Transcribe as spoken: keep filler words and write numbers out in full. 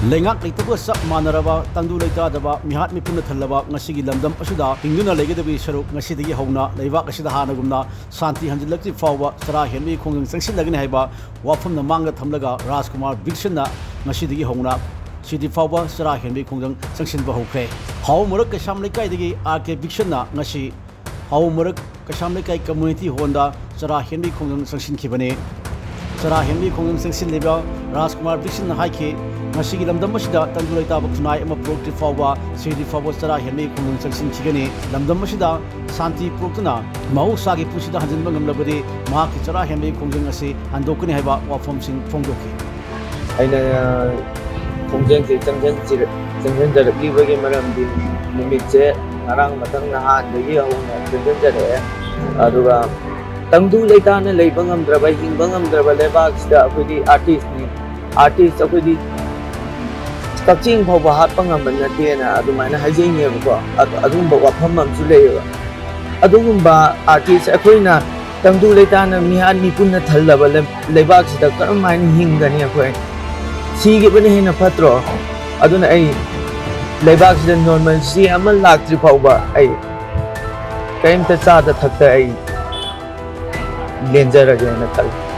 ꯂꯩꯉꯥꯛ ꯂꯩꯇꯕꯒ ꯆꯞ ꯃꯥꯟꯅꯔꯕ, ꯇꯪꯗꯨ ꯂꯩꯇꯥꯗꯕ, ꯃꯤꯍꯥꯠ ꯃꯤꯄꯨꯟꯅ ꯊꯜꯂꯕ ꯉꯁꯤꯒꯤ ꯂꯝꯗꯝ ꯑꯁꯤꯗ ꯍꯤꯡꯗꯨꯅ ꯂꯩꯒꯗꯕꯒꯤ ꯁꯔꯨꯛ ꯉꯁꯤꯗꯒꯤ ꯍꯧꯅ ꯂꯩꯕꯥꯛ ꯑꯁꯤꯗ ꯍꯥꯟꯅꯒꯨꯝꯅ ꯁꯥꯟꯇꯤ ꯍꯟꯖꯤꯜꯂꯛꯇ꯭ꯔꯤ ꯐꯥꯎꯕ ꯆꯔꯥ ꯍꯦꯟꯕꯒꯤ ꯈꯣꯡꯖꯪ ꯆꯪꯁꯤꯜꯂꯒꯅꯤ ꯍꯥꯏꯕ ꯋꯥꯐꯝꯅ ꯃꯥꯡꯗ ꯊꯝꯂꯒ ꯔꯥꯖꯀꯨꯃꯥꯔ ꯕꯤꯛꯁꯟꯅ ꯉꯁꯤꯗꯒꯤ ꯍꯧꯅ ꯁꯤꯗꯤ ꯐꯥꯎꯕ ꯆꯔꯥ ꯍꯦꯟꯕꯒꯤ ꯈꯣꯡꯖꯪ ꯆꯪꯁꯤꯟꯕ ꯍꯧꯈ꯭ꯔꯦ꯫ ꯍꯥꯎ ꯃꯔꯛ ꯀꯩꯁꯥꯝ ꯂꯩꯀꯥꯏꯗꯒꯤ ꯑꯥꯔ ꯀꯦ ꯕꯤꯛꯁꯟꯅ ꯉꯁꯤ ꯍꯥꯎ ꯃꯔꯛ ꯀꯩꯁꯥꯝ ꯂꯩꯀꯥꯏ ꯀꯝꯃ꯭ꯌꯨꯅꯤꯇꯤ ꯍꯣꯜꯗ ꯆꯔꯥ ꯍꯦꯟꯕꯒꯤ ꯈꯣꯡꯖꯪ ꯆꯪꯁꯤꯟꯈꯤꯕꯅꯤ꯫ ꯆꯔꯥ ꯍꯦꯟꯕꯒꯤ ꯈꯣꯡꯖꯪ ꯆꯪꯁꯤꯜꯂꯤꯕ ꯔꯥꯖꯀꯨꯃꯥꯔ ꯕꯤꯛꯁꯟꯅ ꯍꯥꯏꯈꯤ, ꯉꯁꯤꯒꯤ ꯂꯝꯗꯝ ꯑꯁꯤꯗ ꯇꯪꯗꯨ ꯂꯩꯇꯥꯕ ꯈꯨꯟꯅꯥꯏ ꯑꯃ ꯄꯨꯔꯛꯇ꯭ꯔꯤ ꯐꯥꯎꯕ ꯁꯤꯗꯤ ꯐꯥꯎꯕ ꯆꯔꯥ ꯍꯦꯟꯕꯒꯤ ꯈꯣꯡꯖꯪ ꯆꯪꯁꯤꯟꯈꯤꯒꯅꯤ꯫ ꯂꯝꯗꯝ ꯑꯁꯤꯗ ꯁꯥꯟꯇꯤ ꯄꯨꯔꯛꯇꯨꯅ ꯃꯍꯧꯁꯥꯒꯤ ꯄꯨꯟꯁꯤꯗ ꯍꯟꯖꯤꯟꯕ ꯉꯝꯂꯕꯗꯤ ꯃꯍꯥꯛꯀꯤ ꯆꯔꯥ ꯍꯦꯟꯕꯒꯤ ꯈꯣꯡꯖꯪ ꯑꯁꯤ ꯍꯟꯗꯣꯛꯀꯅꯤ ꯍꯥꯏꯕ ꯋꯥꯐꯝꯁꯤꯡ ꯐꯣꯡꯗꯣꯛꯈꯤ꯫ ꯑꯩꯅ ꯈꯣꯡꯖꯪꯁꯦ ꯆꯪꯁꯤꯟꯖꯔꯛꯂꯤꯕꯒꯤ ꯃꯔꯝꯗꯤ ꯅꯨꯃꯤꯠꯁꯦ ꯉꯔꯥꯡ ꯃꯊꯪ ꯅꯍꯥꯟꯗꯒꯤ ꯍꯧꯅ ꯆꯪꯁꯤꯟꯖꯔꯛꯑꯦ꯫ ꯑꯗꯨꯒ ꯇꯪꯗꯨ ꯂꯩꯇꯥꯅ ꯂꯩꯕ ꯉꯝꯗ꯭ꯔꯕ, ꯍꯤꯡꯕ ꯉꯝꯗ꯭ꯔꯕ ꯂꯩꯕꯥꯛꯁꯤꯗ ꯑꯩꯈꯣꯏꯗꯤ ꯑꯥꯔꯇꯤꯁꯅꯤ꯫ ꯑꯥꯔꯇꯤꯁ ꯑꯩꯈꯣꯏꯗꯤ ꯀꯛꯆꯦꯡ ꯐꯥꯎꯕ ꯍꯥꯠꯄ ꯉꯝꯕ ꯅꯠꯇꯦꯅ ꯑꯗꯨꯃꯥꯏꯅ ꯍꯥꯏꯖꯩꯅꯦꯕꯀꯣ꯫ ꯑꯗꯨꯒꯨꯝꯕ ꯋꯥꯐꯝ ꯑꯃꯁꯨ ꯂꯩꯌꯦꯕ꯫ ꯑꯗꯨꯒꯨꯝꯕ ꯑꯥꯔꯇꯤꯁ ꯑꯩꯈꯣꯏꯅ ꯇꯪꯗꯨ ꯂꯩꯇꯥꯅ ꯃꯤꯍꯥꯠ ꯃꯤꯄꯨꯟꯅ ꯊꯜꯂꯕ ꯂꯩꯕꯥꯛꯁꯤꯗ ꯀꯔꯝ ꯍꯥꯏꯅ ꯍꯤꯡꯒꯅꯤ ꯑꯩꯈꯣꯏ? ꯁꯤꯈꯤꯕꯅ ꯍꯦꯟꯅ ꯐꯠꯇ꯭ꯔꯣ? ꯑꯗꯨꯅ ꯑꯩ ꯂꯩꯕꯥꯛꯁꯤꯗ ꯅꯣꯔꯃꯦꯜꯁꯤ ꯑꯃ ꯂꯥꯛꯇ꯭ꯔꯤ ꯐꯥꯎꯕ ꯑꯩ ꯀꯔꯤꯝꯇ ꯆꯥꯗ ꯊꯛꯇ ꯑꯩ ꯂꯦꯟꯖꯔꯒꯦꯅ ꯈꯜꯂꯤ꯫